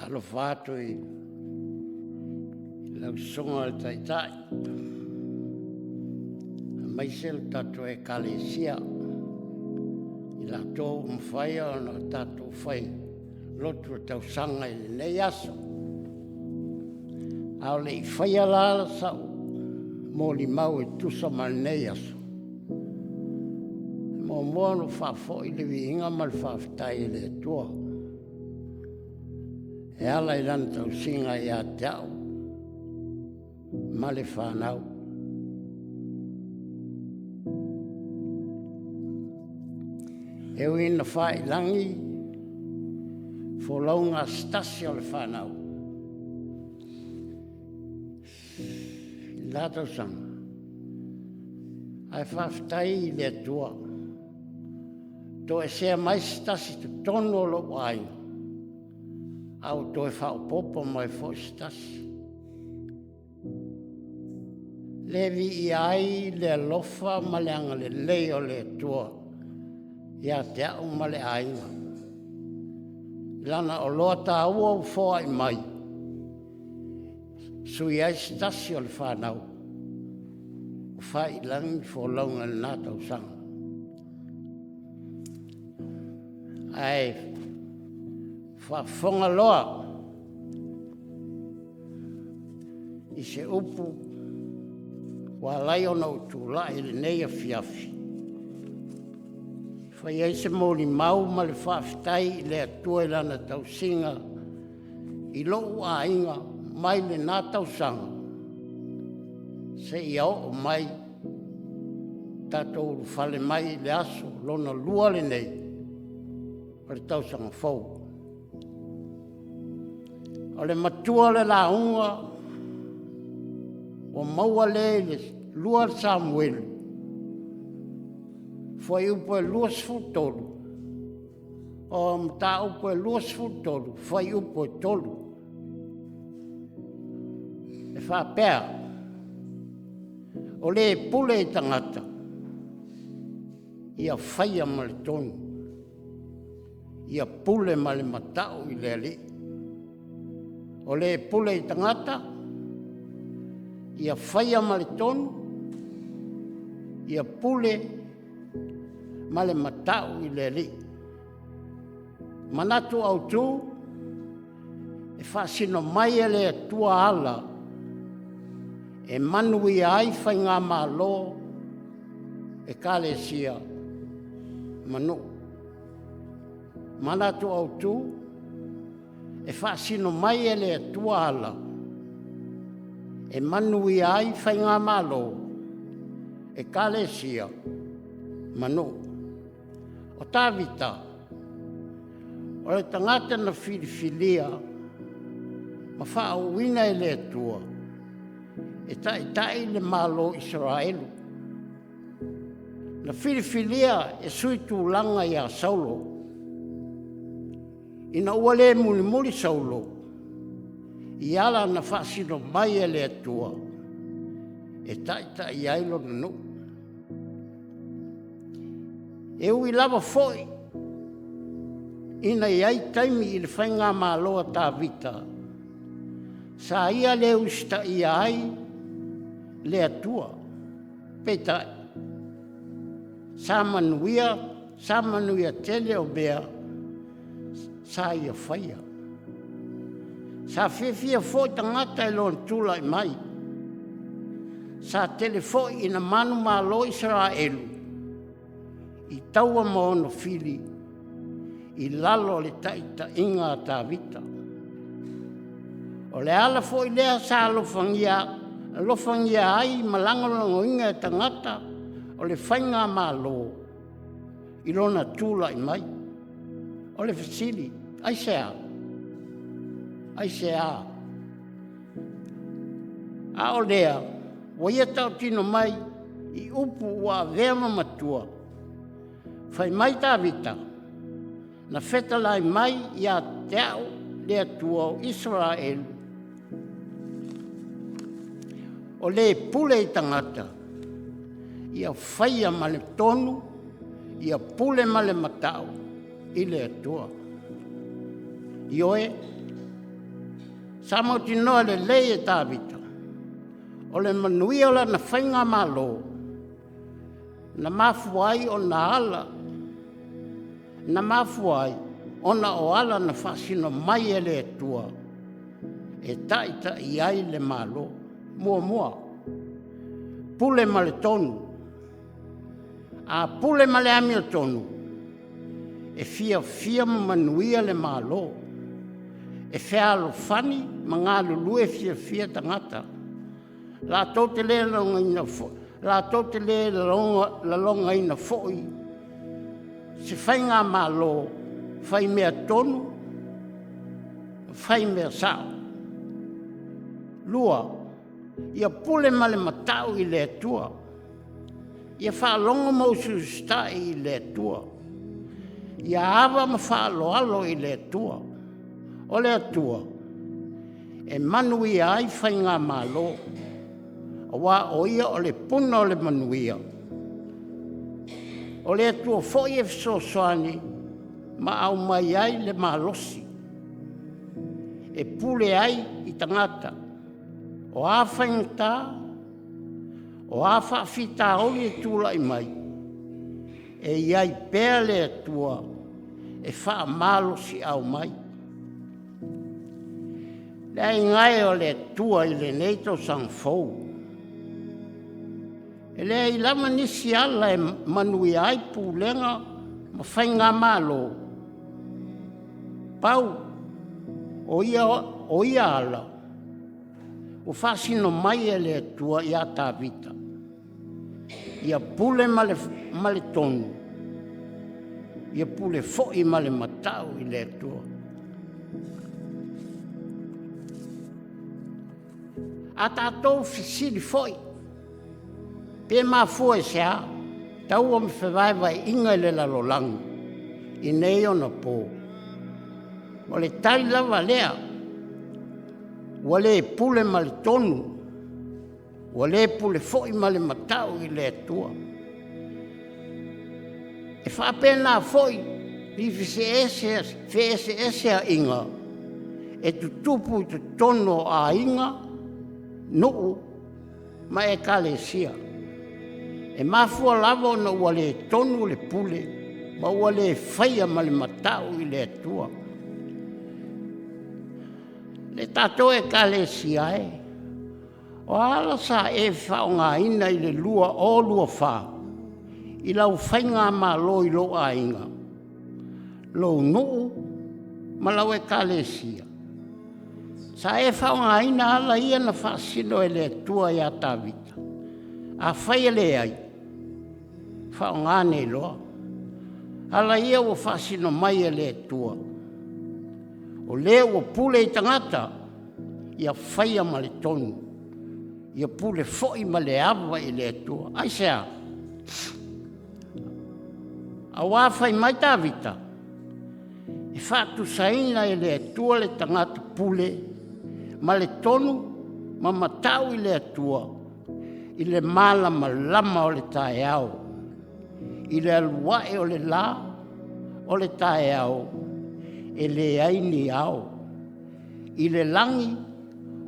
Faatalofa atu i lau Susuga i le Taitai aemaise le tatou Ekalesia i latou ua mafai ona tatou fai lotu tausaga i lenei aso. A o le i faia la sau molimau e tusa ma lenei aso, e muamua ona faafoi le viiga ma le faafetai i le Atua e ala i lana tausiga ia te au ma le fanau. E ui ina faiilagi folauga a se tasi o le fanau i la tausaga, ae faafetai i le Atua, toesea mai se tasi i totonu o lou aiga, a ua toe faaopoopo mai foi se tasi. Le viia ai le alofa ma le agalelei o le Atua ia te au ma le aiga. I lana oloa taua ua foai mai, sui ai se tasi o le fanau ua faiilagi le folauga i lena tausaga. Ae faafofoga loa i se upu ua ala ai ona ou tulai i lenei afiafi, e fai ai se molimau ma le faafetai i le Atua i Lana tausiga i lou aiga mai lena tausaga seia oo mai tatou ulufale mai i le aso lona lua lenei o le tausaga fou. O le matua o le lauga ua maua lea i le 2 Samuelu, fuaiupu e 23, o mataupu e 23, fuaiupu e 3. E faapea, o le pule i tagata, ia faia ma le tonu, ia pule ma le matau i le Alii. O le pule i tagata, ia faia ma le tonu, ia pule ma le matau i le Alii. Manatu autu, e faasino mai e le Atua ala e manuia ai faigamalo, ekalesia ma nuu. Manatu autu, e faasino mai e le Atua ala e manuia ai faigamalo, ekalesia ma nuu. O Tavita, o le tagata na filifilia ma faauuina e le Atua e taitai le Malo o Isaraelu. Na filifilia e sui tulaga ia Saulo. Ina ua le mulimuli Saulo i ala na faasino mai e le Atua e taitai ai lona nuu. E ui lava foi ina i ai taimi i le faigamalo a Tavita sa ia le usitaia ai le Atua, peitai, sa manuia, sa manuia tele o mea sa ia faia. Sa fiafia foi tagata i lona tulai mai. Sa tele foi ina manumalo Isaraelu i taua ma ona fili i lalo o le taitaiga a Tavita. O le ala foi lea sa alofagia ai ma lagolagoina e tagata o le faigamalo i lona tulai mai. O le fesili, aisea? Aisea? A o lea ua ia tautino mai i upu ua avea ma matua, fai mai Tavita, na fetalai mai ia te au le Atua o Isaraelu, o le pule i tagata, ia faia ma le tonu, ia pule ma le matau i le Atua. Ioe. Sa mautinoa lelei e Tavita o le manuia o lana faigamalo na mafua ai ona ala na mafua ai ona o ala na faasino mai e le Atua e taita'i ai le Malo. Muamua, pule ma le tonu. A pule ma le amiotonu, e fiafia ma manuia le Malo, e fealofani ma galulue fiafia tagata. Latou te le lalogaina foi, latou te le lalogaina foi se faigamalo fai mea tonu, fai mea sa'o. 2, ia pule ma le mata'u i le Atua. Ia faalogo ma usiusita'i i le Atua. Ia ava ma faaaloalo i le Atua. O le Atua e manuia ai faigamalo, aua o Ia o le puna o le manuia. O le Atua foi e fesoasoani ma aumai ai le malosi e pule ai i tagata. O a faigata, o a faafitauli e tulai mai, e i ai pea le Atua e faamalosiau mai. Le aiga e o le Atua i lenei tausaga fou, e leai lava nisi ala e manuia ai pulega ma faigamalo, pau o ia ala ua faasino mai e le Atua ia Tavita, ia pule ma le tonu, ia pule foi ma le mata'u i le Atua. A tatou fesili foi, pe mafua i se a taua ma fevaevaeaiga i le lalolagi i nei ona po? O le tali lava lea, ua le pule ma le tonu, ua le pule foi ma le mata'u i le Atua. E faapena foi i feeseeseaiga e tutupu i totonu o aiga, nuu ma ekalesia. E mafua lava ona ua le tonu le pule ma ua le faia ma le mata'u i le Atua. Le tatou ekalesia e, o a ala sa e faaaogaina i le 2024 i lau faigamalo i lou aiga, lou nuu ma lau ekalesia? Sa e faaaogaina ala ia na faasino e le Atua ia Tavita? Afai e leai, faaaoga nei loa. Ala ia ua faasino mai e le Atua, o le ua pule i tagata, ia faia ma le tonu, ia pule foi ma le ava i le Atua. Aisea? Auā fai mai Tavita, e faatusaina e le Atua le tagata pule ma le tonu ma mata'u i le Atua i le malamalama o le taeao, i le alu ae o le lā o le taeao, e leai ni ao. I le lagi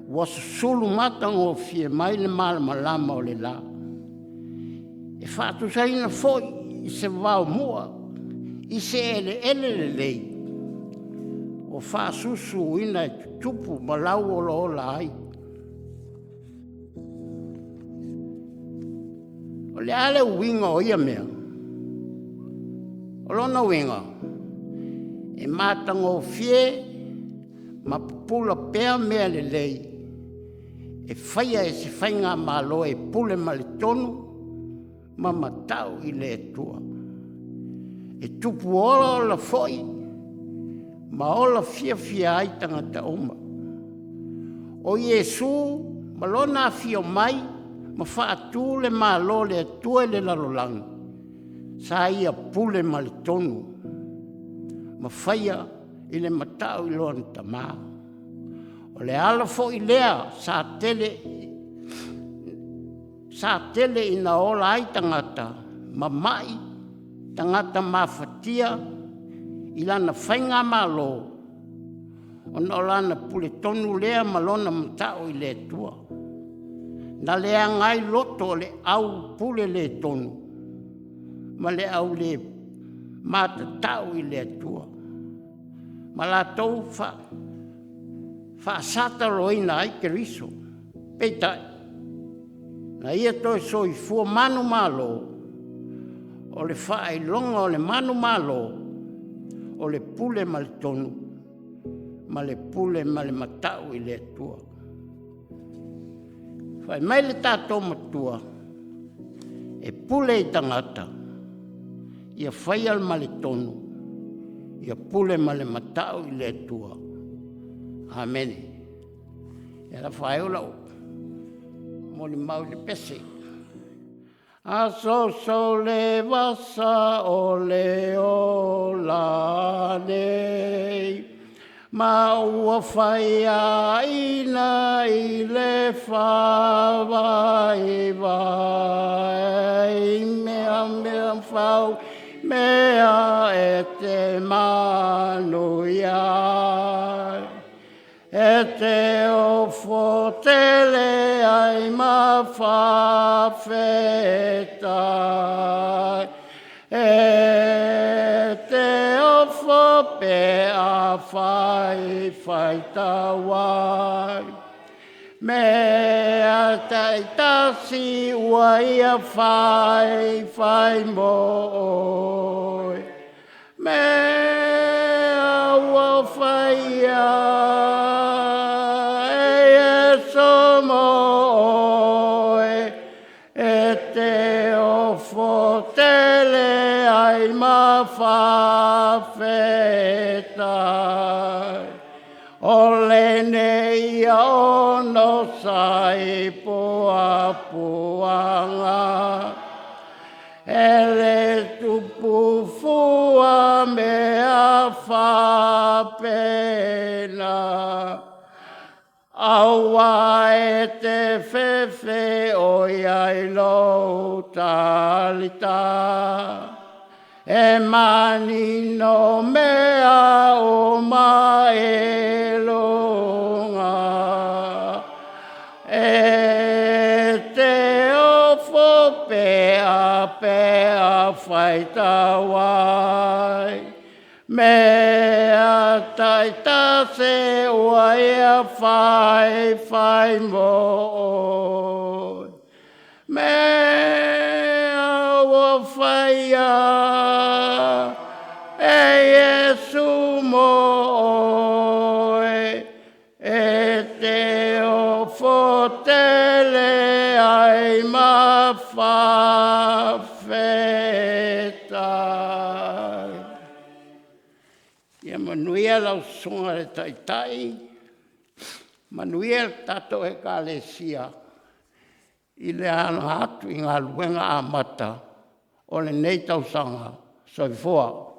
ua susulu matagofie mai le malamalama o le lā. E faatusaina foi i se vaomu'a i se eleele lelei ua faasusuina e tutupu ma lauolaola ai. O le a le uiga o ia mea? O lona uiga, e matagofie ma pupula pea mea lelei e faia e se faigamalo e pule ma le tonu ma mata'u i le Atua. E tupu olaola foi ma ola fiafia ai tagata uma. O Iesu ma lona afio mai ma faatu le Malo o le Atua i le lalolagi, sa ia pule ma le tonu ma faia i le mata'u i lona Tamā. O le ala foi lea sa tele ina ola ai tagata mama'i, tagata mafatia i lana faigamalo. Ona o lana pule tonu lea ma lona mata'u i le Atua. Na leaga ai loto o le au pule le tonu ma le au le matatau i le Atua, ma latou faasataloina ai Keriso. Peitai, na ia toe soifua manumalo, o le faailoga o le manumalo, o le pule ma le tonu, ma le pule ma le mata'u i le Atua. Fai mai le tatou Matua, e pule i tagata, ia faia ma le tonu, ia pule ma le mata'u i le Atua. Amene. Ia la faaiu lau molimau i le pese. A soso le vasa o le ola nei, ma ua faiaina i le faavaivai, mea mea fau mea e te manuia ai, e te ofo tele ai ma faafetai. E te ofo pe a fai faitau ai, mea taitasi ua ia fai fai mo oe, mea ua faia e Iesu mo oe, e te ofo tele ai ma faafetai. O lenei ia ono sai puapuaga, e le tupu fua mea faapena. Aua e te fefe o iai lou talita, e manino mea uma i luga. E te ofo pe a pe a faitau ai, mea taitasi ua ia fai fai mo oe, mea ua faia e Iesu mo oe, e te ofo tele ai ma faafetai. Ia manuia lau susuga i le Taitai, manuia le tatou Ekalesia i le alo atu i galuega amata o lenei tausaga. Soifua.